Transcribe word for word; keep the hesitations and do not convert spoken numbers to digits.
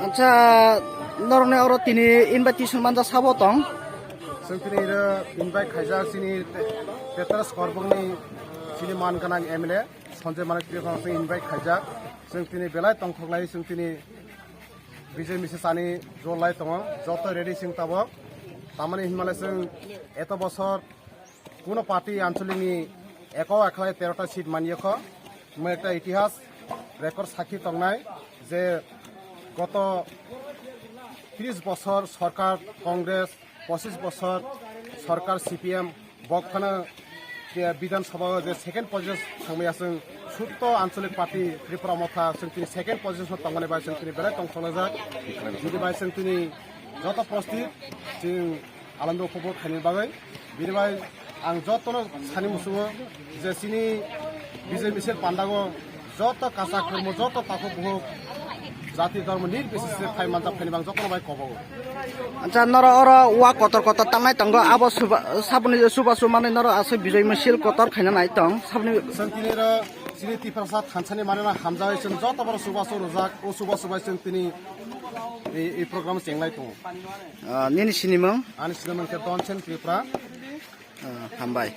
Acha, norokni oro tini invitation manja sabo tong. Chwng tini iro invite khaijak chini Te-, Petros Korbokni chini man gwnang M L A Sanjay Manik Tripura chwng invite khaijak. Chwng tini belai tongthok lai chwng tini Bijay misil sani jol lai tongo. Joto ready chwng tabok. Tamani hinmale chwng eto bosor kuno party ancholikni eko ekhlai terota seat manyakho. Mo ekta itihas record sakhi tongnai je goto tris bosor sorkar Congress, pochis bosor sorkar C P M bok phano je Bidhan Sabha o je second position thangmaya chwng sutto ancholik party Tripura Motha chwng tini second position o tongmani bai chwng tini belai tongthoknajak. Bini bai chwng tini joto prostit chwng alando khobor khaini bagwi. Bini bai ang jotono sani musugo je chini Bijay misil pandago joto kasa khurmo, joto takhuk buhuk, jati dhormo nirbises se phai manjak phaini bang jotono bai kobogo. Acha, noro oro wa kotor kotor tangnai tongo, abo suba-, saboni subasu manwi noro aswk Bijay misil kotor khaina nai tong saboni. Chwng tini ro chini Tiprasa thansani manwi hamjagwi chwng joto borok subasu rwjak, o subasu bai chwng tini ei, ei program chenglai tongo. Ah, nini sinimung? Ani sinimung khe Donsen Tripura. Ah, hambai.